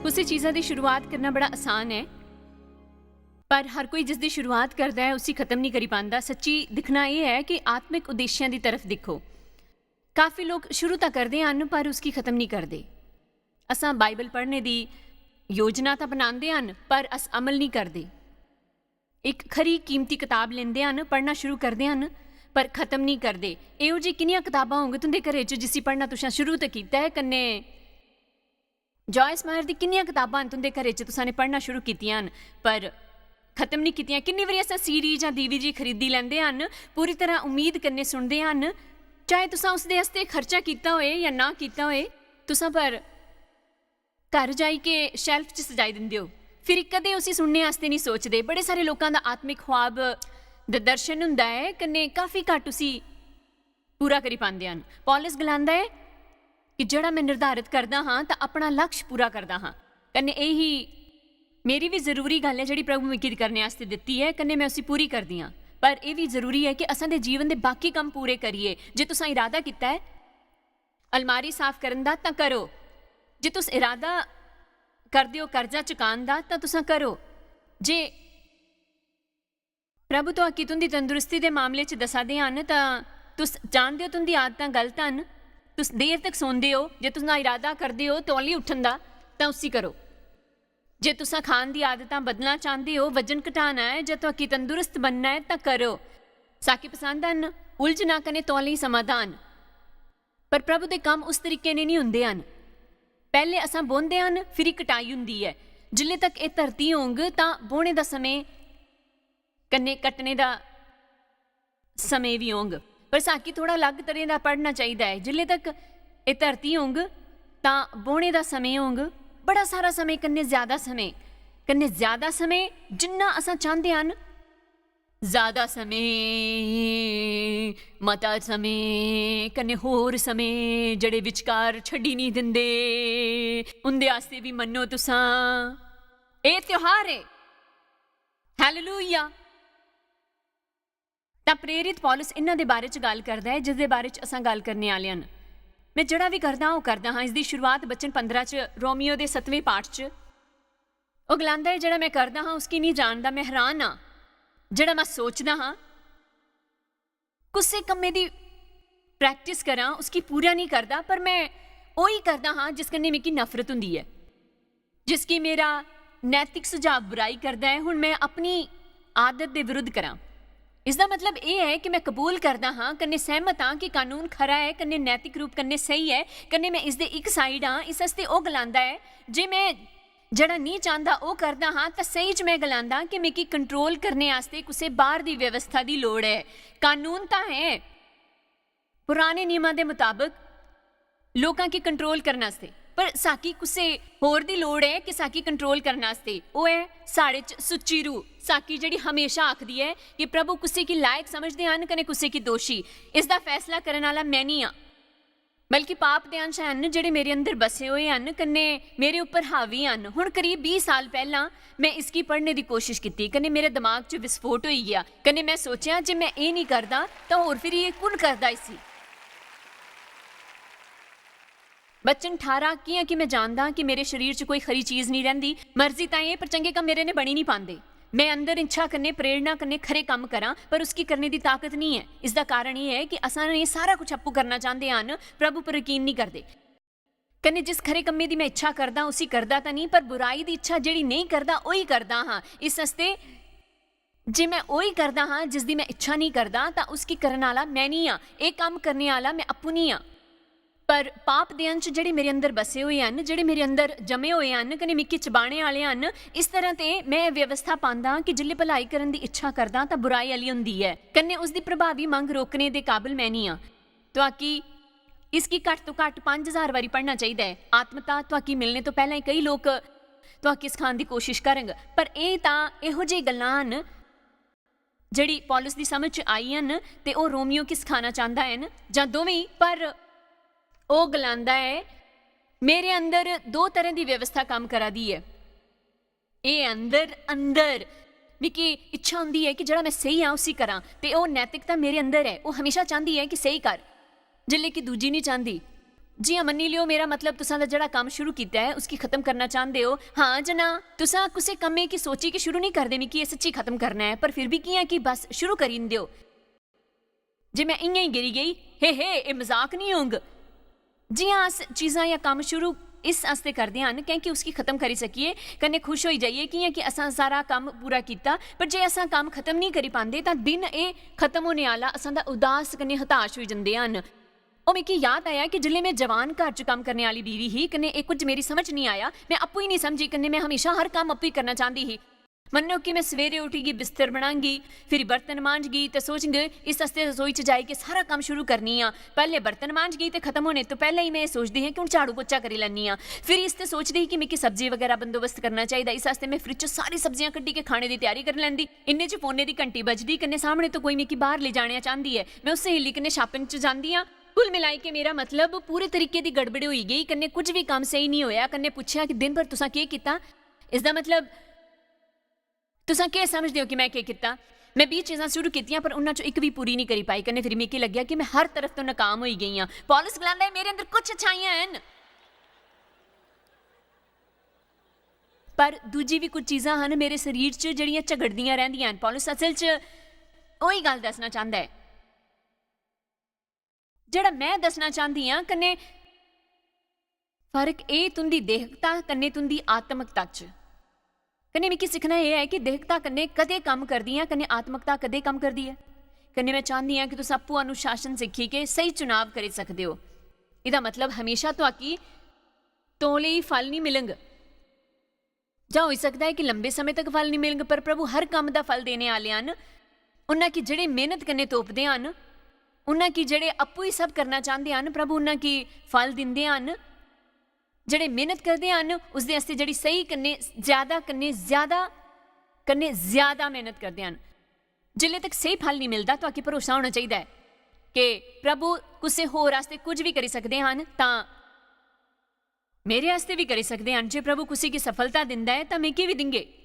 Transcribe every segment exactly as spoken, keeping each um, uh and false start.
कुसै चीजा दी शुरुआत करना बड़ा आसान ऐ, पर हर कोई जिसदी शुरुआत करदा ऐ, उसी खत्म नहीं करी पांदा। सच्ची दिक्खना एह् ऐ कि आत्मिक उद्देश्यां दी तरफ दिक्खो। काफी लोक शुरू तां करदे हन, पर उसगी खत्म नहीं करदे। असां बाइबल पढ़ने दी योजना तां बनांदे हन, पर अस अमल नहीं करदे। इक खरी कीमती कताब लेंदे हन, पढ़ना शुरू करदे हन, पर खत्म नहीं करदे। एहो जी किन्नियां कताबां होंग तुंदे घरै च जिसी पढ़ना तुसें शुरू ते कीता ऐ, कन्नै जॉयस मायर दी किन्नियां कताबां न तुंदे घरै च तुसां ने पढ़ना शुरू कीतियां न, पर खत्म नहीं कीतियां। किन्नी बारी असें सीडी जां डीवीडी खरीदी लैंदे हन, पूरी तरह उम्मीद कन्नै सुनदे हन, चाहे तुसां उसदे आस्तै खर्चा कीता होए जां ना कीता होए, तुसां पर घर जाई के शेल्फ च सजाई दिंदे ओ, फिर कदें उसी सुनने आस्तै नहीं सोचदे। बड़े सारे लोकां दा आत्मिक ख्वाब दा दर्शन हुंदा ऐ, कन्नै काफी घट्ट उसी पूरा करी पांदे हन। पौलुस गलांदा ऐ कि जेह्ड़ा मैं निर्धारत करदा हां तां अपना लक्ष्य पूरा करदा हां। कन्नै एही मेरी भी जरूरी गल्ल ऐ जेह्ड़ी प्रभु मिगी करने आस्तै दित्ती ऐ, कन्नै मैं उसी पूरी करदी हां। पर एह् भी जरूरी ऐ कि असां दे जीवन दे बाकी कम्म पूरे करियै, जे तुसां इरादा कीता ऐ अलमारी साफ करन दा, तां करो। जे तुस इरादा करदे ओ कर्जा चुकान दा, तां तुसां करो। जे प्रभु तुआकी तुंदी तंदुरुस्ती दे मामले च दसा दे हन, तां तुस जानदे ओ तुंदी आदतां गलत हन। तुस देर तक सौंदे ओ। जे तुस ना इरादा करदे ओ तौली उठन दा, तां उसी करो। जे तुसां खान दी आदतां बदलना चांहदे ओ, वजन घटाना ऐ जां तुआकी तंदुरुस्त बनना ऐ, तां करो। साकी पसंद हन उलझना कन्नै तौली समाधान। पर प्रभु दे कम्म उस तरीके ने नहीं हुंदे हन। पैहले असां बोंदे हन, फिरी कटाई हुंदी ऐ। जिल्ले तक एह् धरती होंग, तां बोने दा समें कन्नै कट्टने दा समें भी होंग। पर साकी थोड़ा अलग तरह दा पढ़ना चाहिदा ऐ। जिल्ले तक एह् धरती होंग, तां बोने दा समें होंग, बड़ा सारा समें, कन्नै ज्यादा समें, कन्नै ज्यादा समें, जिन्ना असां चांहदे हन, ज्यादा समें, मता समें, कन्नै होर समें जेह्ड़े विचकार छड्डी नहीं दिंदे, उंदे आस्तै भी मन्नो तुसां। एह् त्योहार ऐ। हालेलुया। तां प्रेरित पौलुस इन्हां दे बारे च गल्ल करदा ऐ, जिसदे बारे च असां गल्ल करने आह्ले हन। मैं जेह्ड़ा भी करदा हां, ओह् करदा हां। इसदी शुरुआत वचन पंदरां च, रोमियो दे सतवें पाठ च, ओह् गलांदा ऐ, "जेह्ड़ा मैं करदा हां, उसगी नहीं जानदा, मैं हैरान हां। जेह्ड़ा मैं सोचदा हां, कुसै कम्मै दी प्रैक्टिस करां, उसगी पूरा नहीं करदा, पर मैं ओही करदा हां, जिस कन्नै मिगी नफरत हुंदी ऐ।" जिसगी मेरा नैतिक सुझाव बुराई करदा ऐ, हुन मैं अपनी आदत दे विरुद्ध करां। इसदा मतलब एह् ऐ कि मैं कबूल करदा हां, कन्नै सैह्मत हां कि कानून खरा ऐ, कन्नै नैतिक रूप कन्नै स्हेई ऐ, कन्नै मैं इसदे इक साइड हां। इस आस्तै ओह् गलांदा ऐ जे मैं जेह्ड़ा नेईं चांह्दा ओह् करदा हां, तां स्हेई च मैं गलांदा कि मिगी कंट्रोल करने आस्तै कुसै बाह्र दी व्यवस्था दी लोड़ ऐ। कानून तां ऐ, पुराने नियमां दे मताबक लोकां गी कंट्रोल करने आस्तै, पर साकी कुसै होर दी लोड़ ऐ कि साकी कंट्रोल करने आस्तै। ओह् ऐ साढ़े च सुच्ची रूह, साकी जेह्ड़ी हमेशा आखदी ऐ कि प्रभु कुसै गी लायक समझदे हन कन्नै कुसै गी दोशी। इसदा फैसला करने आह्ला मैं निं आं, बल्कि पाप दे अंश हैन जेह्ड़े मेरे अंदर बसे होए हन कन्नै मेरे उप्पर हावी हन। हुन करीब बीह् साल पैह्लां मैं इसगी पढ़ने दी कोशश कीती कन्नै मेरे दमाग च विस्फोट होई गेआ, कन्नै मैं सोचेआ जे मैं एह् निं करदा तां होर फिरी एह् कु'न करदा इसी? वचन ठारां, कि'यां कि मैं जानदा कि मेरे शरीर च कोई खरी चीज निं रैंह्दी, मर्जी तां एह्, पर चंगे कम्म मेरे नै बनी निं पांदे। मैं अंदर इच्छा कन्नै, प्रेरणा कन्नै खरे कम्म करां, पर उसगी करने दी ताकत निं ऐ। इसदा कारण एह् ऐ कि असां एह् सारा कुछ आपूं करना चांह्दे हन, प्रभु पर यकीन निं करदे। कन्नै जिस खरे कम्मै दी मैं इच्छा करदा, उसी करदा तां निं, पर बुराई दी इच्छा जेह्ड़ी नेईं करदा, ओही करदा हां। इस आस्तै जे मैं ओही करदा हां जिसदी मैं इच्छा निं करदा, तां उसगी करने आह्ला मैं निं आं। एह् कम्म करने आह्ला मैं आपूं निं आं, पर पाप दे अंश जेह्ड़े मेरे अंदर बसे होए हन, जेह्ड़े मेरे अंदर जमे होए हन, कन्नै मिगी चबाने आह्ले हन। इस तरह ते मैं व्यवस्था पांदा हां कि जिसलै भलाई करन दी इच्छा करदा, तां बुराई आह्ली हुंदी ऐ। कन्नै उसदी प्रभावी मंग रोकने दे काबल मैं निं आं। तुआकी इसगी घट्ट तो घट्ट पंज हजार बारी पढ़ना चाहिदा ऐ। आत्मता तुआकी मिलने तो पैह्लें केई लोक तुआकी सखान दी कोशिश करंग, पर एह् तां एहो जेही गल्लां न जेह्ड़ी पौलुस दी समझ च आई हन ते ओह् रोमियो गी सखाना चांह्दा ऐ न, जां दोवें गी, पर ओह् गलांदा ऐ, "मेरे अंदर दो तरह दी व्यवस्था कम्म करा दी ऐ। एह् अंदर, अंदर मिगी इच्छा होंदी ऐ कि जेह्ड़ा मैं स्हेई आं, उसी करां, ते ओह् नैतिकता मेरे अंदर ऐ, ओह् हमेशा चांह्दी ऐ कि स्हेई कर, जिसलै कि दूजी निं चांह्दी।" जियां मन्नी लियो, मेरा मतलब, तुसां दा जेह्ड़ा कम्म शुरू कीता ऐ, उसगी खत्म करना चांह्दे ओ। हां जां ना? तुसां कुसै कम्मै गी सोची के शुरू निं करदे, मिगी एह् सच्ची खत्म करना ऐ, पर फिर बी कि'यां कि बस शुरू करी दिंदे ओ। जे में इ'यां ही गिरी गेई, हे हे, एह् मजाक निं होंग। जियां अस चीजां जां कम्म शुरू इस आस्तै करदे हन, कैंह् कि उसगी खत्म करी सकिए, कन्नै खुश होई जाइए, कि'यां कि असां सारा कम्म पूरा कीता। पर जे असां कम्म खत्म निं करी पांदे, तां दिन एह् खत्म होने आह्ला, असां दा उदास कन्नै हताश होई जंदे हन। ओह् मिगी याद आया कि जिसलै में जवान घर च कम्म करने आह्ली बीवी ही, कन्नै एह् कुछ मेरी समझ निं आया, में आपूं ही निं समझी, कन्नै में हमेशा हर कम्म आपूं ही करना चांह्दी ही। मन्नो कि में सवेरे उठगी, बिस्तर बनांगी, फिर बर्तन मांजगी ते सोचगी इस आस्तै रसोई च जाइयै सारा कम्म शुरू करनी आं। पैह्ले बर्तन मांजगी ते खत्म होने तो पैह्ले ही में एह् सोचदी ही कि हून झाड़ू पोचा करी लैन्नी आं। फिर इस ते सोचदी ही कि मिगी सब्जी बगैरा बंदोबस्त करना चाहिदा, इस आस्तै में फ्रिज च सारी सब्जियां कड्ढी के खाने दी त्यारी करी लैंदी। इन्ने च फोनै दी घंटी बजदी, कन्नै सामने तो कोई मिगी बाह्र लेई जाने चांह्दी ऐ। में उस्सै हिल्ली कन्नै शापिंग च जांदी आं। कुल मिलाई के मेरा मतलब पूरे तरीके दी गड़बड़ होई गेई, कन्नै कुछ बी कम्म स्हेई निं होया। कन्नै पुच्छेआ कि दिन भर तुसां केह् कीता? इसदा मतलब तुसां केह् समझदे ओ कि में केह् कीता? में बीह् चीजां शुरू कीतियां, पर उन्हां चों इक बी पूरी निं करी पाई। कन्नै फिर मिगी लग्गेआ कि में हर तरफ तो नाकाम होई गेई आं। पौलुस गलांदा ऐ, मेरे अंदर कुछ अच्छाइयां हन, पर दूजी बी कुछ चीजां हन मेरे शरीर च जेह्ड़ियां झगड़दियां रैंह्दियां हन। पौलुस असल च ओही गल्ल दस्सना चांह्दा ऐ। जेह्ड़ा में दस्सना चांह्दी आं, कन्नै फर्क एह् तुं'दी देहकता कन्नै तुं'दी आत्मकता च। कन्नै मिगी सिक्खना एह् ऐ कि देहकता कन्नै कदें कम्म करदी ऐ, कन्नै आत्मकता कदें कम्म करदी ऐ। कन्नै में चांह्दी आं कि तुस आपूं अनुशासन सिक्खी के स्हेई चुनाव करी सकदे ओ। एह्दा मतलब हमेशा तुआकी तौले ही फल निं मिलग। जां होई सकदा ऐ कि लंबे समें तक फल निं मिलग, पर प्रभु हर कम्म दा फल देने आह्ले हन। उन्हां गी जेह्ड़े मेह्नत कन्नै तोपदे हन, उन्हां गी जेह्ड़े आपूं ही सब करना चांह्दे हन, प्रभु उन्हां गी फल दिंदे हन। जेह्ड़े मेह्नत करदे हन, उसदे आस्तै जेह्ड़ी स्हेई कन्नै ज्यादा, कन्नै ज्यादा, कन्नै ज्यादा मेह्नत करदे हन। जिल्लै तक स्हेई फल निं मिलदा, तुआकी भरोसा होना चाहिदा ऐ कि प्रभु कुसै होर आस्तै कुछ बी करी सकदे हन, तां मेरे आस्तै बी करी सकदे हन। जे प्रभु कुसै गी सफलता दिंदा ऐ, तां मिगी बी दिंगे।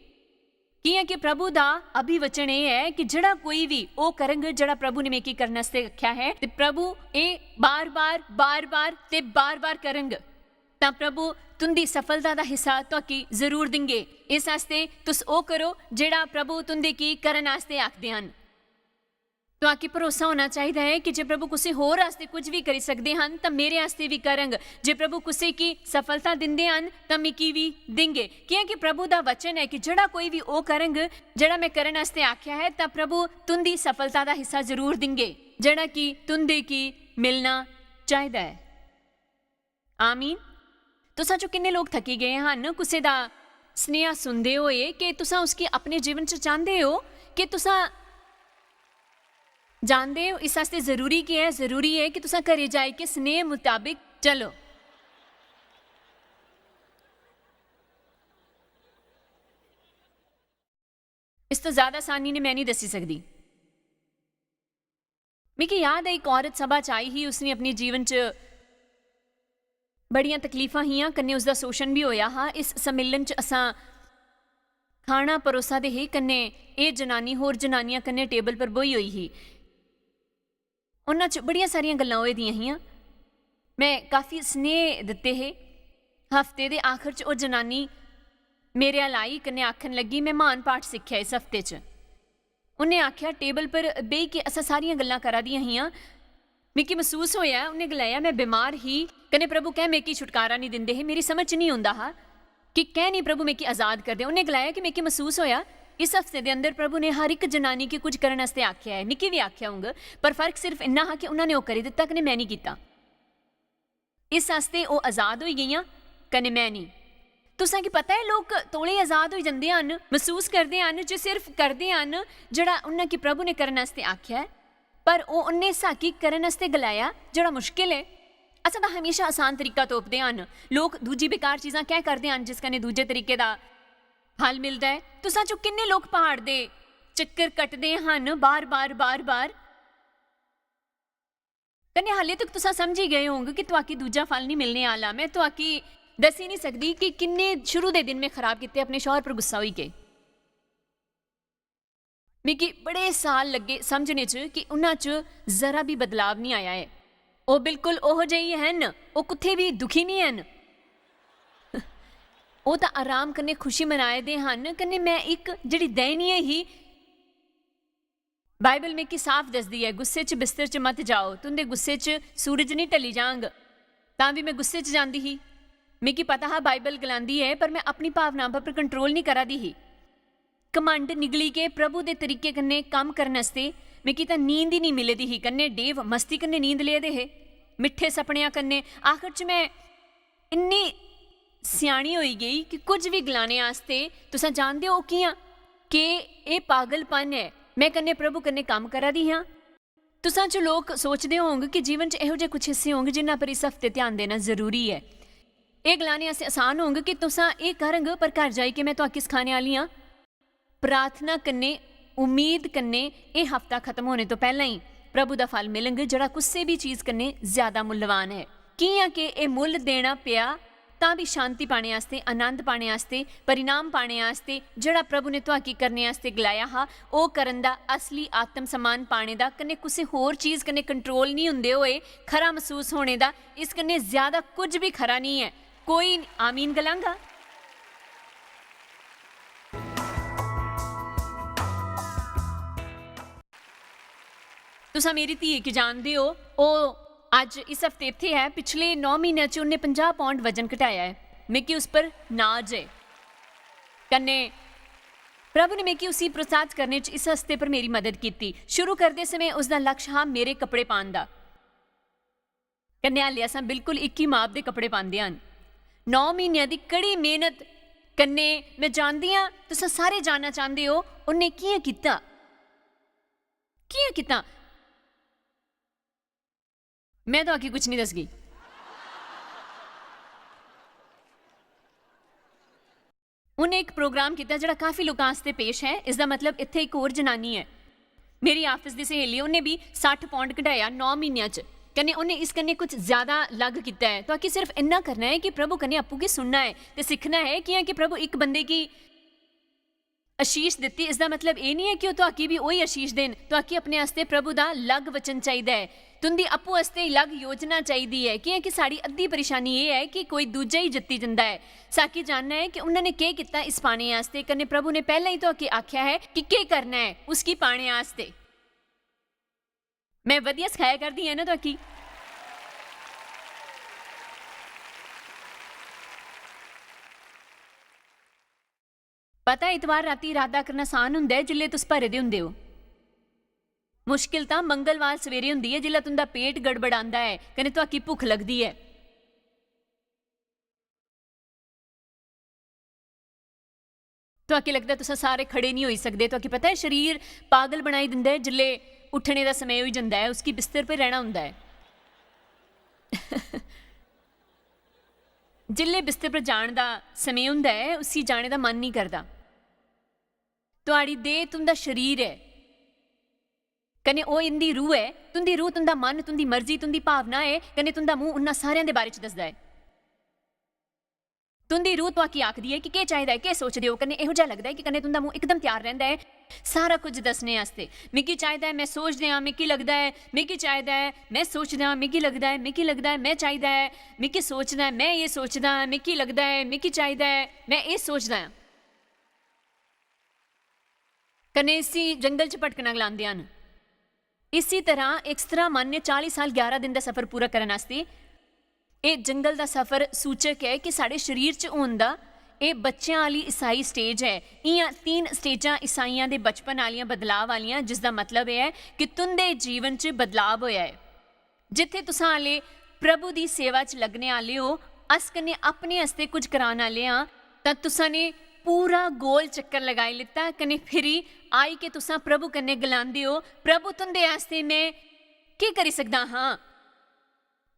कि'यां कि प्रभु दा अभिवचन एह् ऐ कि जेह्ड़ा कोई बी ओह् करंग जेह्ड़ा प्रभु ने मिगी करने आस्तै आखेआ ऐ, ते प्रभु एह् बार-बार, बार-बार ते बार-बार करंग, तां प्रभु तुं'दी सफलता दा हिस्सा तुआकी जरूर दिंगे। इस आस्तै तुस ओह् करो जेह्ड़ा प्रभु तुं'दे गी करन आस्तै आखदे हन। तुआकी भरोसा होना चाहिदा ऐ कि जे प्रभु कुसै होर आस्तै कुछ बी करी सकदे हन, तां मेरे आस्तै बी करंग। जे प्रभु कुसै गी सफलता दिंदे हन, तां मिगी बी देंगे। कि'यां कि प्रभु दा वचन ऐ कि जेह्ड़ा कोई बी ओह् करंग, जेह्ड़ा में करन आस्तै आखेआ ऐ, तां प्रभु तुं'दी सफलता दा हिस्सा जरूर देंगे, जेह्ड़ा कि तुं'दे गी मिलना चाहिदा ऐ। आमीन। तुसां चों किन्ने लोक थकी गे हन कुसै दा स्नेहा सुनदे होए? कि तुसां उसगी अपने जीवन च चांह्दे ओ? कि तुसां जानदे ओ इस आस्तै जरूरी केह् ऐ? जरूरी ऐ कि तुसां घरै जाई के स्नेह मुताबिक चलो। इस तो ज्यादा आसानी ने मैं नहीं दस्सी सकदी। मिगी याद ऐ, इक औरत सभा च आई ही, उसने अपने जीवन च बड़ियां तकलीफां हियां, कन्नै उसदा शोषण बी होया हा। इस सम्मेलन च असां खाना परोसा दे हे, कन्नै एह् जनानी होर जनानियां कन्नै टेबल पर ब्होई होई ही। उन्हां च बड़ियां सारियां गल्लां होई दियां हियां। मैं काफी स्नेह दित्ते हे। हफ्ते दे आखर च ओह् जनानी मेरे अल आई कन्नै आखन लगी, "मैं म्हान पाठ सिक्खेआ इस हफ्ते च।" उन्नै आखेआ, "टेबल पर बेही के असां सारियां गल्लां करा दियां हियां। मिगी मसूस होएआ," उन्नै गलाया, "मैं बमार ही, कन्नै प्रभु कैं मिगी छुटकारा निं दिंदे हे। मेरी समझ च निं औंदा हा कि कैं निं प्रभु मिगी आजाद करदे।" उन्नै गलाया कि मिगी मसूस होएआ, इस हफ्ते दे अंदर प्रभु ने हर इक जनानी गी कुछ करन आस्तै आखेआ ऐ, मिगी बी आखेआ होंग, पर फर्क सिर्फ इन्ना हा कि उन्हां ने ओह् करी दित्ता कन्नै मैं निं कीता। इस आस्तै ओह् आजाद होई गेइयां, कन्नै मैं निं। तुसें गी पता ऐ, लोक तौले आजाद होई जंदे हन, मसूस करदे हन जे सिर्फ करदे हन जेह्ड़ा उन्हां गी प्रभु ने करन आस्तै आखेआ ऐ, पर ओह् उन्ने हिस्सा गी करन आस्तै गलाया जेह्ड़ा मुश्किल ऐ। असें तां हमेशा आसान तरीका तोपदे हन। लोक दूजी बेकार चीजां कैं करदे हन जिस कन्नै दूजे तरीके दा फल मिलदा ऐ? तुसां चों किन्ने लोक प्हाड़ दे चक्कर कटदे हन बार-बार, बार-बार? कन्नै हाले तक तुसां समझी गए होंग कि तुआकी दूजा फल निं मिलने आह्ला। मैं तुआकी दस्सी निं सकदी कि किन्ने शुरू दे दिन मैं खराब कीते, अपने शौहर पर गुस्सा होई गए। मिगी बड़े साल लग्गे समझने च कि उन्हां च जरा बी बदलाव निं आया ऐ। ओह् बिल्कुल ओहो जेही हन, ओह् कुत्थै बी दुखी निं हन। ओह् तां आराम कन्नै खुशी मनाए दे हन। कन्नै में इक जेह्ड़ी दैनी ही, बाइबल मिगी साफ दसदी ऐ, "गुस्से च बिस्तर च मत जाओ, तुं'दे गुस्से च सूरज निं ढली जांग।" तां बी में गुस्से च जांदी ही। मिगी पता हा बाइबल गलांदी ऐ, पर में अपनी भावना पर कंट्रोल निं करा दी ही। घमंड निगली के प्रभु दे तरीके कन्नै कम्म करन आस्तै मिगी तां नींद ही निं मिले दी ही। कन्नै डेव मस्ती कन्नै नींद ले दे हे, मिट्ठे सपनेआं कन्नै। आखर च में इन्नी स्यानी होई गेई कि कुछ बी गलाने आस्तै, तुसां जानदे ओ कि'यां, के एह् पागलपन ऐ। में कन्नै प्रभु कन्नै कम्म करा दी हां। तुसां च लोक सोचदे होंग कि जीवन च एहो जे कुछ हिस्से होंग जिन्ना पर इस हफ्ते ध्यान देना जरूरी ऐ। एह् गलाने आस्तै आसान होंग कि तुसां एह् करंग, पर घर जाई के में तुआकी सखाने आह्ली आं। प्रार्थना कन्नै, उम्मीद कन्नै एह् हफ्ता खत्म होने तो पैह्लां ही प्रभु दा फल मिलंग, जेह्ड़ा कुसै बी चीज कन्नै ज्यादा मुल्लवान ऐ। कि'यां के एह् मुल्ल देना पेआ, तां बी शांति पाने आस्तै, आनंद पाने आस्तै, परिणाम पाने आस्तै, जेह्ड़ा प्रभु ने तुआकी करने आस्तै गलाया हा, ओह् करन दा, असली आत्म सम्मान पाने दा, कन्नै कुसै होर चीज कन्नै कंट्रोल निं होंदे होए खरा मसूस होने दा, इस कन्नै ज्यादा कुछ बी खरा निं ऐ। कोई आमीन गलांगा? तुसां मेरी धी गी जानदे ओ, ओह् अज्ज इस हफ्ते इत्थै ऐ। पिछले नौ म्हीनैं च उन्नै पंजाह् पौंड वजन घटाया ऐ। मिगी उस पर नाज ऐ। कन्नै प्रभु ने मिगी उसी प्रोत्साहत करने च इस हफ्ते पर मेरी मदद कीती। शुरू करदे समें उसदा लक्ष्य हा मेरे कपड़े पान दा। कन्नै हाल्ली असां बिल्कुल इक ही माप दे कपड़े पांदे हन। नौ म्हीनेआं दी कड़ी मेहनत कन्नै, में जानदी आं, तुसां सारे जानना चांह्दे ओ, उन्नै कि'यां कीता? कि'यां कीता? में तुआकी कुछ निं दसगी। उ'नें इक प्रोग्राम कीता जेह्ड़ा काफी लोकां आस्तै पेश ऐ। इसदा मतलब इत्थै इक होर जनानी ऐ, मेरी आफिस दी स्हेली, उ'न्नै बी सट्ठ पौंड घटाया नौ म्हीनेआं च। कन्नै उ'न्नै इस कन्नै कुछ ज्यादा लग कीता ऐ। तुआकी सिर्फ इन्ना करना ऐ कि प्रभु कन्नै आपूं गी सुनना ऐ ते सिक्खना ऐ, कि'यां कि प्रभु इक बंदे गी आशीष दित्ती, इसदा मतलब एह् निं ऐ कि ओह् तुआकी बी ओही आशीष देन। तुआकी अपने आस्तै प्रभु दा लग वचन चाहिदा ऐ। तुं'दी आपूं आस्तै लग योजना चाहिदी ऐ, कि'यां कि साढ़ी अद्धी परेशानी एह् ऐ कि कोई दूजा ही जित्ती जंदा ऐ। साकी जानना ऐ कि उन्होंने केह् कीता इस पाने आस्तै, कन्नै प्रभु ने पैह्लें ही तुआकी आखेआ ऐ कि केह् करना ऐ उसगी पाने आस्तै। में वधिया सखाया करदी आं ना तुआकी? पता ऐ, इतवार रातीं इरादा करना आसान हुंदा ऐ जिसलै तुस भरे दे हुंदे ओ। मुश्किल तां मंगलवार सवेरे हुंदी ऐ, जिसलै तुं'दा पेट गड़बड़ांदा ऐ कन्नै तुआकी भुक्ख लगदी ऐ। तुआकी लगदा ऐ तुस सारे खड़े निं होई सकदे। तुआकी पता ऐ, शरीर पागल बनाई दिंदा ऐ, जिसलै उट्ठने दा समें होई जंदा ऐ, उसगी बिस्तर पर रैह्ना होंदा ऐ। जिसलै बिस्तर पर जान दा समें होंदा ऐ, उसी जाने दा मन निं करदा। तुआढ़ी देह् तुं'दा शरीर ऐ, कन्नै ओह् इं'दी रूह ऐ। तुं'दी रूह, तुं'दा मन, तुं'दी मर्जी, तुं'दी भावना ऐ, कन्नै तुं'दा मूंह उन्ना सारेआं दे बारे च दसदा ऐ। तुं'दी रूह तुआकी आखदी ऐ कि केह् चाहिदा ऐ, केह् सोचदे ओ, कन्नै एहो जेहा लगदा ऐ कि कन्नै तुं'दा मूंह इकदम त्यार रैंह्दा ऐ सारा कुछ दस्सने आस्तै। मिगी चाहिदा ऐ, में सोचदे आं, मिगी लगदा ऐ, मिगी चाहिदा ऐ, में सोचदा आं, मिगी लगदा ऐ, मिगी लगदा ऐ, में चाहिदा ऐ, मिगी सोचदा ऐ, में एह् सोचदा आं, मिगी लगदा ऐ, मिगी चाहिदा ऐ, में एह् सोचदा आं। कन्नै इसी जंगल च भटकना गलांदे हन। इसी तरह एक्स्त्रा मन ने चाली साल ग्यारह दिन दा सफर पूरा करन आस्तै। एह् जंगल दा सफर सूचक ऐ कि साढ़े शरीर च होन दा एह् बच्चें आह्ली ईसाई स्टेज ऐ। इ'यां तीन स्टेजां ईसाइयां दे बचपन आह्लियां बदलाव आह्लियां, जिसदा मतलब एह् ऐ कि तुं'दे जीवन च बदलाव होएआ ऐ। जित्थै तुसां आह्ले प्रभु दी सेवा च लगने आह्ले ओ, अस कन्नै अपने आस्तै कुछ करान आह्ले आं, तां तुसां ने पूरा गोल चक्कर लगाई लित्ता, कन्नै फिरी आई के तुसां प्रभु कन्नै गलांदे ओ, "प्रभु, तुं'दे आस्तै में केह् करी सकदा हां?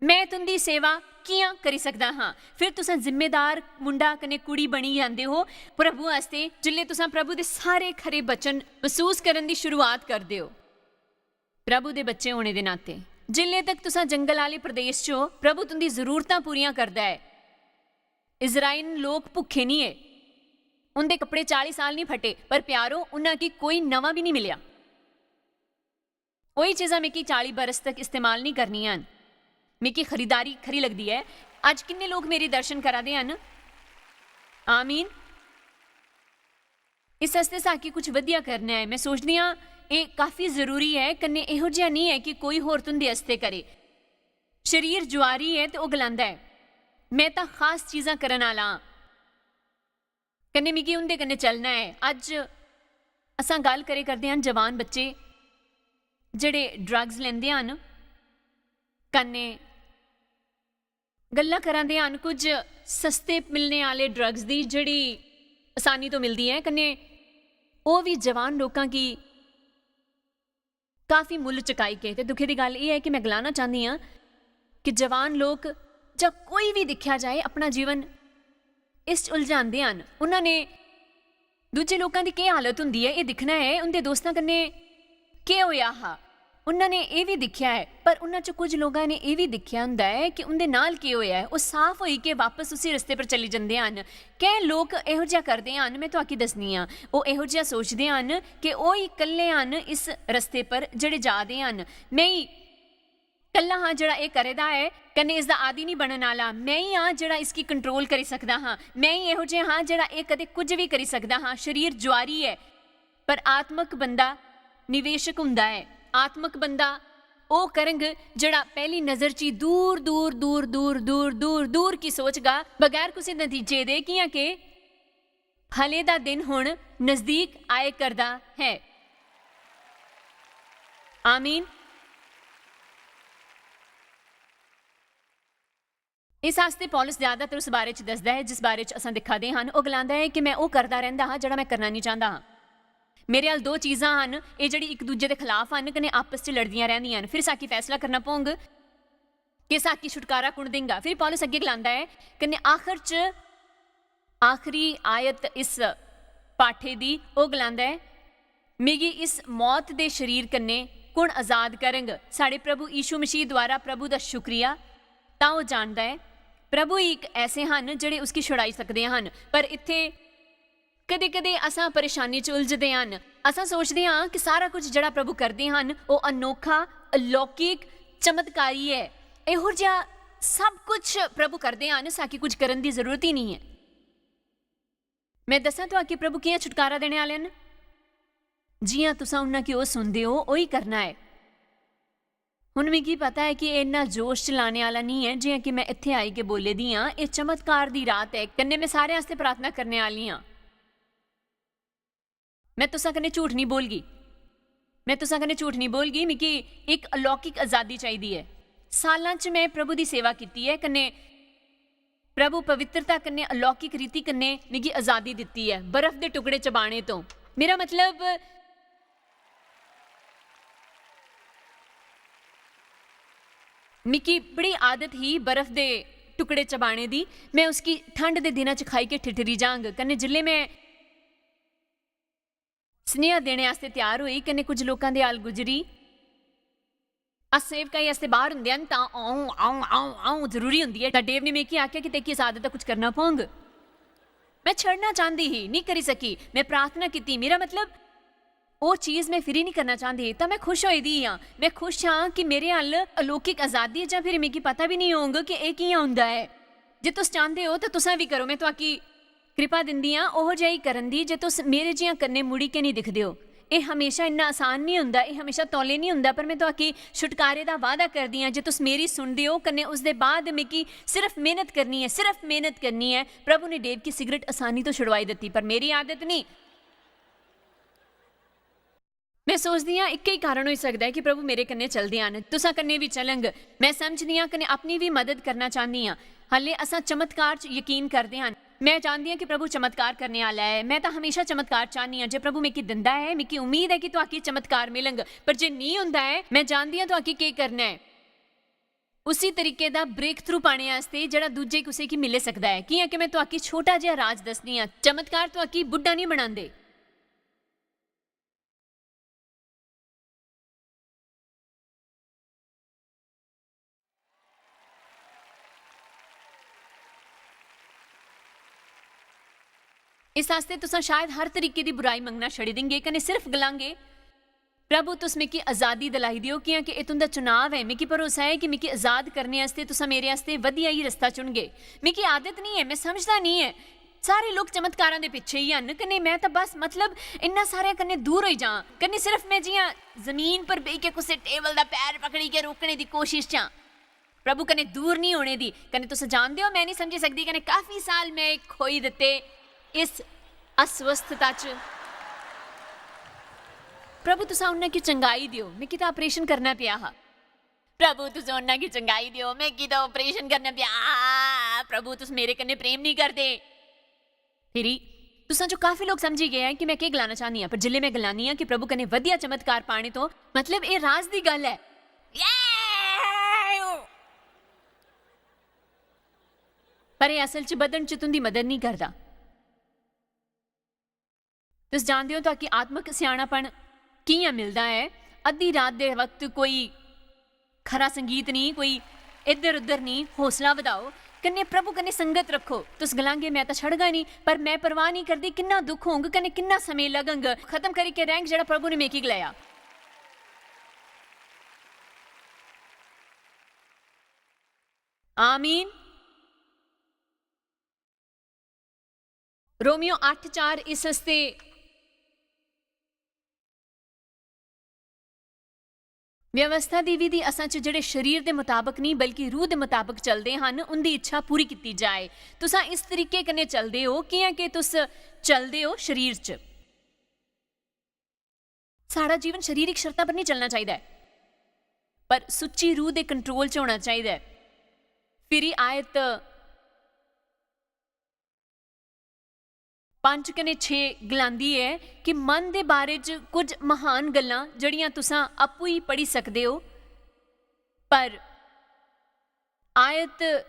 में तुं'दी सेवा कि'यां करी सकदा हां?" फिर तुसां जिम्मेदार मुंडा कन्नै कुड़ी बनी जंदे ओ प्रभु आस्तै, जिसलै तुसां प्रभु दे सारे खरे वचन मसूस करन दी शुरुआत करदे ओ। प्रभु दे बच्चे होने दे नाते, जिल्ले तक तुसां जंगल आह्ले प्रदेश च ओ, प्रभु तुं'दी जरूरतां पूरियां करदा ऐ। इस्राएल लोक भुक्खे निं हे, उं'दे कपड़े चाली साल निं फटे, पर प्यारो, उन्हां गी कोई नमां बी निं मिलेआ। ओही चीजां मिगी चाली बरस तक इस्तेमाल निं करनियां न। मिगी खरीदारी खरी लगदी ऐ। अज्ज किन्ने लोक मेरे दर्शन करा दे हन? आमीन। इस आस्तै साकी कुछ वधिया करना ऐ। मैं सोचदी आं, एह् काफी जरूरी ऐ। कन्नै एहो जिहा निं ऐ कि कोई होर तुं'दे आस्तै करे। शरीर जुआरी ऐ ते ओह् गलांदा ऐ, "मैं तां खास चीजां करन आह्ला आं।" कन्नै मिगी उं'दे कन्नै चलना ऐ। अज्ज असां गल्ल करे करदे हन जवान बच्चे जेह्ड़े ड्रग्स लैंदे हन, कन्नै गल्लां करा दे हन कुछ सस्ते मिलने आह्ले ड्रग्स दी, जेह्ड़ी आसानी तो मिलदी ऐ, कन्नै ओह् बी जवान लोकां गी काफी मुल्ल चुकाई के। ते दुखै दी गल्ल एह् ऐ कि मैं गलाना चाह्न्नी आं कि जवान लोक जां कोई बी दिक्खेआ जाए, अपना जीवन इस च उलझांदे हन। उन्हां ने दूजे लोकां दी केह् हालत हुंदी ऐ, एह् दिक्खना ऐ, उं'दे दोस्तां कन्नै केह् होएआ हा। उन्हां ने एह् बी दिक्खेआ ऐ, पर उन्हां च कुछ लोकां ने एह् बी दिक्खेआ हुंदा ऐ कि उं'दे नाल केह् होएआ ऐ। ओह् साफ होई के बापस उसी रस्ते पर चली जंदे हन। कैं लोक एहो जेहा करदे हन, मैं तुआकी दस्सनी आं। ओह् एहो जेहा सोचदे हन कि ओह् ही कल्ले हन इस रस्ते पर जेह्ड़े जा दे हन। मैं ही कल्ला हां जेह्ड़ा एह् करे दा ऐ, कन्नै इसदा आदी निं बनन आह्ला। मैं ही आं जेह्ड़ा इसगी कंट्रोल करी सकदा हां। मैं ही एहो जेहा हां जेह्ड़ा एह् कदें कुछ बी करी सकदा हां। शरीर जुआरी ऐ, पर आत्मक बंदा निवेशक हुंदा ऐ। आत्मक बंदा ओह् करंग जेह्ड़ा पैह्ली नजर च ही दूर, दूर, दूर, दूर, दूर, दूर, दूर की सोचगा, बगैर कुसै नतीजे दे, कि'यां के फलें दा दिन हुन नजदीक आए करदा ऐ। आमीन। इस आस्तै पौलुस ज्यादातर उस बारे च दसदा ऐ जिस बारे च असां दिक्खा दे हन। ओह् गलांदा ऐ कि मैं ओह् करदा रैंह्दा हा जेह्ड़ा मैं करना निं चांह्दा हा। मेरे अल दो चीजां हन, एह् जेह्ड़ी इक दूजे दे खलाफ हन, कन्नै आपस च लड़दियां रैंह्दियां हन। फिर साकी फैसला करना पौंग कि साकी छुटकारा कुण देंगा। फिर पौलुस अग्गें गलांदा ऐ, कन्नै आखर च आखरी आयत इस पाठे दी, ओह् गलांदा ऐ, "मिगी इस मौत दे शरीर कन्नै कुण आजाद करंग?" साढ़े प्रभु यीशु मसीह द्वारा प्रभु दा शुक्रिया, तां ओह् जानदा ऐ। प्रभु ही इक ऐसे हन जेह्ड़े उसगी छुड़ाई सकदे हन। पर इत्थै कदें-कदें असां परेशानी च उलझदे हन। असां सोचदे हां कि सारा कुछ जेह्ड़ा प्रभु करदे हन, ओह् अनोखा, अलौकिक, चमत्कारी ऐ। एहो जेहा सब कुछ प्रभु करदे हन, साकी कुछ करन दी जरूरत ही निं ऐ। मैं दस्सां तुआकी प्रभु कि'यां छुटकारा देने आह्ले न? जि'यां तुसां उन्ना कि ओह् सुनदे ओ, ओही करना ऐ। हुन मिगी पता ऐ कि एह् इन्ना जोश च लाने आह्ला निं ऐ, जि'यां कि मैं इत्थै आई के बोले दी आं। एह् चमत्कार दी रात ऐ, कन्नै मैं सारें आस्तै प्रार्थना करने आह्ली आं। मैं तुसां कन्नै झूठ निं बोलगी। मैं तुसां कन्नै झूठ निं बोलगी। मिगी इक अलौकिक अजादी चाहिदी ऐ। सालां च मैं प्रभु दी सेवा कीती ऐ, कन्नै प्रभु पवित्रता कन्नै अलौकिक रीति कन्नै मिगी अजादी दित्ती ऐ बर्फ दे टुकड़े चबाने तो। मेरा मतलब, मिगी बड़ी आदत ही बर्फ दे टुकड़े चबाने दी। मैं उसकी ठंड दे दिनां च खाई के ठिठरी जांग। कन्नै जिसलै मैं सनेहा देने आस्तै त्यार होई, कन्नै कुछ लोकां दे अल गुजरी। अस सेवकाई आस्तै बाहर हुंदे हन, तां औं, औं, औं, औं जरूरी हुंदी ऐ। तां डेव ने मिगी आखेआ कि तेकी इस आदत दा कुछ करना पौंग। मैं छड़ना चांह्दी ही, निं करी सकी। मैं प्रार्थना कीती। मेरा मतलब, ओह् चीज मैं फिरी निं करना चांह्दी ही। तां मैं खुश होई दी आं। मैं खुश आं कि मेरे अल अलौकिक अजादी ऐ, जां फिर मिगी पता बी निं होंग कि एह् कि'यां हुंदा ऐ। जे तुस चांह्दे ओ, तां तुसां बी करो। मैं तुआकी कृपा दिंदी आं ओहो जेही करन दी, जे तुस मेरे जि'यां कन्नै मुड़ी के निं दिखदे ओ। एह् हमेशा इन्ना आसान निं हुंदा, एह् हमेशा तौले निं हुंदा, पर मैं तुआकी छुटकारे दा वादा करदी आं, जे तुस मेरी सुनदे ओ, कन्नै उसदे बाद मिगी सिर्फ मेहनत करनी ऐ, सिर्फ मेहनत करनी ऐ। प्रभु ने डेव की सिगरेट आसानी तो छुड़वाई दित्ती, पर मेरी आदत निं। मैं सोचदी आं, इक्कै ही कारण होई सकदा ऐ कि प्रभु मेरे कन्नै चलदे हन, तुसां कन्नै बी चलंग। मैं समझदी आं कन्नै अपनी बी मदद करना चाह्न्नी आं। हाले असां चमत्कार च यकीन करदे हन। मैं जानदी आं कि प्रभु चमत्कार करने आह्ला ऐ। मैं तां हमेशा चमत्कार चाह्न्नी आं। जे प्रभु मिगी दिंदा ऐ, मिगी उम्मीद ऐ कि तुआकी चमत्कार मिलंग। पर जे नेईं हुंदा ऐ, मैं जानदी आं तुआकी केह् करना ऐ। उसी तरीके दा ब्रेक थ्रू पाने आस्तै जेह्ड़ा दूजे कुसै गी मिली सकदा ऐ। कि'यां कि मैं तुआकी छोटा जेहा राज दस्सनी आं, चमत्कार तुआकी बुड्ढा निं बनांदे। इस आस्तै तुसां शायद हर तरीके दी बुराई मंगना छड़ी देंगे कन्नै सिर्फ गलांगे, प्रभु, तुस मिगी अजादी दिलाई देओ, कि'यां कि एह् तुं'दा चुनाव ऐ। मिगी भरोसा ऐ कि मिगी अजाद करने आस्तै तुसां मेरे आस्तै बधिया ही रस्ता चुनगे। मिगी आदत निं ऐ, में समझदा निं ऐ। सारे लोक चमत्कारां दे पिच्छे ही हन, कन्नै में तां बस, मतलब, इन्ना सारेआं कन्नै दूर होई जां, कन्नै सिर्फ में जि'यां जमीन पर बेहियै कुसै टेबल दा पैर पकड़ियै रोकने दी कोशिश च आं। प्रभु कन्नै दूर निं होने दी। कन्नै तुस जानदे ओ, में निं समझी सकदी, कन्नै काफी साल में खोई दित्ते इस अस्वस्थता च। प्रभु, तुस उन्ना गी चंगाई देओ, मिगी तां ऑपरेशन करना पेआ हा। प्रभु, तुस उन्ना गी चंगाई देओ, मिगी तां ऑपरेशन करना पेआ। प्रभु, तुस मेरे कन्नै प्रेम निं करदे। फिरी तुसां चो काफी लोक समझी गे हैं कि में केह् गलाना चाह्न्नी आं, पर जिसलै में गलानी आं कि प्रभु कन्नै बधिया चमत्कार पाने तो, मतलब, एह् राज दी गल्ल ऐ। ये! पर एह् असल च बधन च तुं'दी मदद निं करदा। तुस जानदे ओ, तुआकी आत्मक स्यानापन कि'यां मिलदा ऐ? अद्धी रात दे वक्त कोई खरा संगीत निं, कोई इद्धर उद्धर निं, हौसला बधाओ, कन्नै प्रभु कन्नै संगत रक्खो। तुस गलांगे, "में तां छड़गा निं, पर में परवाह निं करदी किन्ना दुख होंग, कन्नै किन्ना समें लगंग खत्म करी के रैंक जेह्ड़ा प्रभु ने मिगी गलाया।" आमीन। रोमियो अट्ठ चार इस आस्तै व्यवस्था दी विधि असां च जेह्ड़े शरीर दे मताबक निं, बल्कि रूह दे मताबक चलदे हन, उं'दी इच्छा पूरी कीती जाए। तुसां इस तरीके कन्नै चलदे ओ, कि'यां कि तुस चलदे ओ शरीर च। साढ़ा जीवन शरीरिक शर्तां पर निं चलना चाहिदा ऐ, पर सुच्ची रूह दे कंट्रोल च होना चाहिदा ऐ। फिरी आयत पंज कन्नै छे गलांदी ऐ कि मन दे बारे च कुछ म्हान गल्लां जेह्ड़ियां तुसां आपूं ही पढ़ी सकदे ओ, पर आयत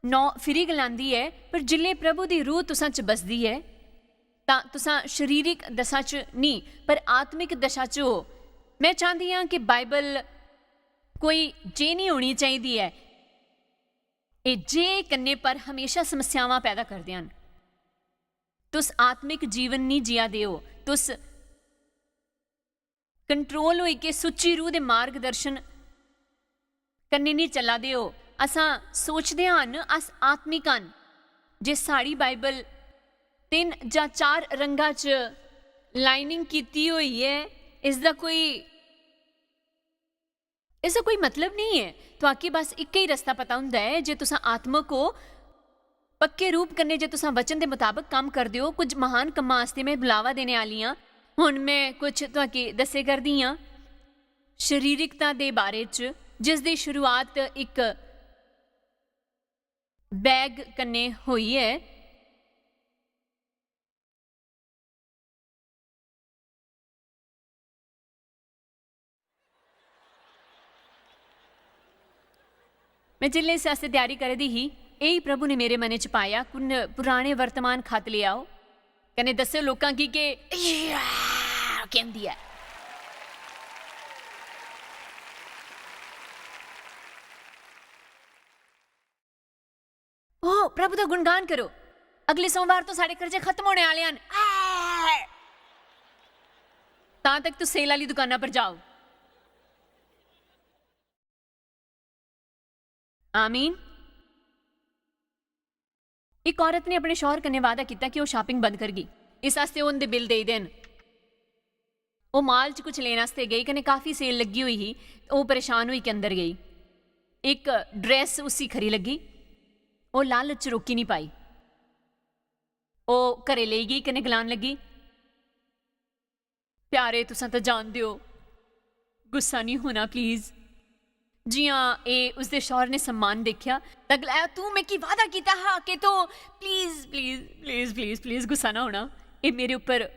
नौ फिरी गलांदी ऐ, "पर जिल्लै प्रभु दी रूह तुसां च बसदी ऐ, तां तुसां शरीरिक दशा च नेईं, पर आत्मिक दशा च ओ।" में चांह्दी आं कि बाइबल कोई जे निं होनी चाहिदी ऐ। एह् जे कन्नै पर हमेशा समस्यावां पैदा करदे हन। तुस आत्मिक जीवन निं जिया दे ओ, तुस कंट्रोल होई के सुच्ची रूह दे मार्गदर्शन कन्नै निं चला दे ओ। असां सोचदे हन अस आत्मिक हन। जे साढ़ी बाइबल तिन्न जां चार रंगा च लाइनिंग कीती होई ऐ, इसदा कोई, इसदा कोई मतलब नेईं ऐ। तुआकी बस इक्कै ही रस्ता पता होंदा ऐ जे तुसां आत्मक ओ। पक्के रूप कन्नै जे तुसां वचन दे मताबक कम्म करदे ओ, कुछ महान कम्मां आस्तै में बुलावा देने आह्ली आं। हुन में कुछ तुआकी दस्से करदी आं शरीरिकता दे बारे च, जिस दी शुरुआत इक बैग कन्नै होई ऐ। में जिसलै इस आस्तै त्यारी करै दी ही, एही प्रभु ने मेरे मनै च पाया, "कुन पुराने वर्तमान खत लेई आओ, कन्नै दस्सेओ लोकां गी के केह् होंदी ऐ।" ओह, प्रभु दा गुणगान करो। अगले सोमवार तो साढ़े कर्जे खत्म होने आह्ले हन। आह! तां तक तुस सेल आह्ली दुकाना पर जाओ। आमीन। इक औरत ने अपने शौहर कन्नै वादा कीता कि ओह शापिंग बंद करगी। इस आस्तै ओह उंदे बिल देई देन। ओह माल च कुछ लेने आस्तै गई, कन्नै काफी सेल लग्गी होई ही। ओह परेशान होई के अंदर गई। इक ड्रेस उसी खरी लग्गी। ओह लालच च रोकी निं पाई। ओह घरै लेई गेई, कन्नै गलान लगी, "प्यारे, तुसां तां जानदे ओ, गुस्सा निं होना, प्लीज।" जि'यां एह उसदे शौहर ने सम्मान दिक्खेआ, तां गलाया, "तूं मिगी वादा कीता हा कि तूं, please, please, please, please, please, गुस्सा ना होना।" एह मेरे उप्पर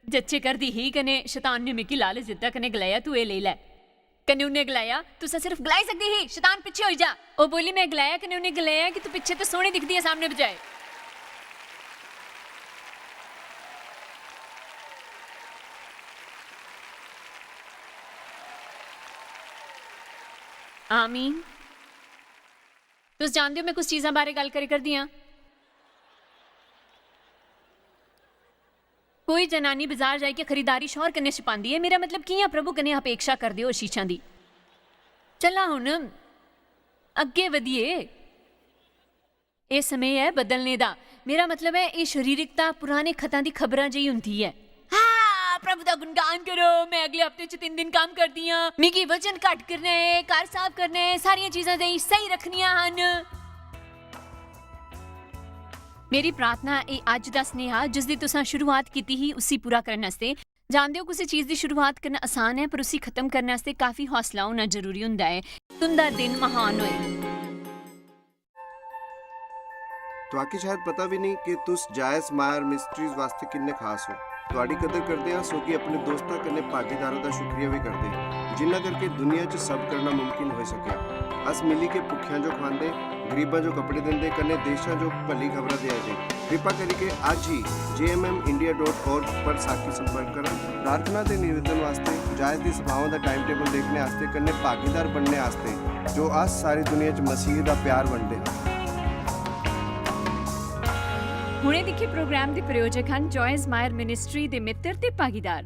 जच्चे करदी ही, कन्नै शैतान ने मिगी लालच दित्ता, कन्नै गलाया, "तूं एह लेई लै।" कन्नै उन्नै गलाया, "तुसां सिर्फ गलाई सकदी ही, शैतान, पिच्छे होई जा।" ओह बोली, "में गलाया," कन्नै उन्नै गलाया कि, "तूं पिच्छे ते सोहने दिखदी ऐ, सामने बजाए।" आमीन। तुस जानदे ओ, में कुस चीजां बारै गल्ल करै करदी आं? कोई जनानी बजार जाइयै खरीदारी शौहर कन्नै छपांदी ऐ। मेरा मतलब, कि'यां प्रभु कन्नै अपेक्षा करदे ओ आशीषां दी? चला हुन अग्गें बधिये। एह् समें ऐ बदलने दा। मेरा मतलब ऐ, एह् शरीरिकता पुराने खतां दी खबरां जेही हुंदी ऐ। हाँ, प्रभु दा गुणगान करो। मैं अगले हफ्ते च तिन्न दिन कम्म करदी आं। मिगी वजन घट्ट करना ऐ, घर साफ करना ऐ, सारियां चीजां देई स्हेई रक्खनियां हन। मेरी प्रार्थना ऐ, अज्ज दा स्नेहा जिसदी तुसां शुरुआत कीती ही, उसी पूरा करने आस्तै। जानदे ओ, कुसै चीज दी शुरुआत करना आसान ऐ, पर उसी खत्म करने आस्तै काफी हौसला होना जरूरी हुंदा ऐ। तुं'दा दिन महान होए। तुआकी शायद पता भी नहीं कि तुस जायस मायर मिस्ट्रीज वास्ते किन्ने खास हो। तुआडी कदर करदे आं, सो कि अपने दोस्तां कन्नै भागीदारां दा शुक्रिया भी करदे आं, जिन्ना करके दुनिया च सब करना मुमकिन होई सकेआ। अस मिली के भुक्खेआं जो खवांदे, गरीबां जो कपड़े दिंदे, कन्नै देशां जो भली खबरां देआ दे। कृपा करियै अज्ज ही J M M India dot org पर साकी संपर्क करो। प्रार्थना ते निवेदन वास्ते, जायस दी सभावां दा टाइम टेबल देखने आस्तै, कन्नै भागीदार बनने आस्तै, जो अस सारी दुनिया च मसीह दा प्यार बंडदे हां। हुणे दिक्खे प्रोग्राम दे प्रायोजक हन जॉयस मायर मिनिस्ट्री दे मित्तर ते भागीदार।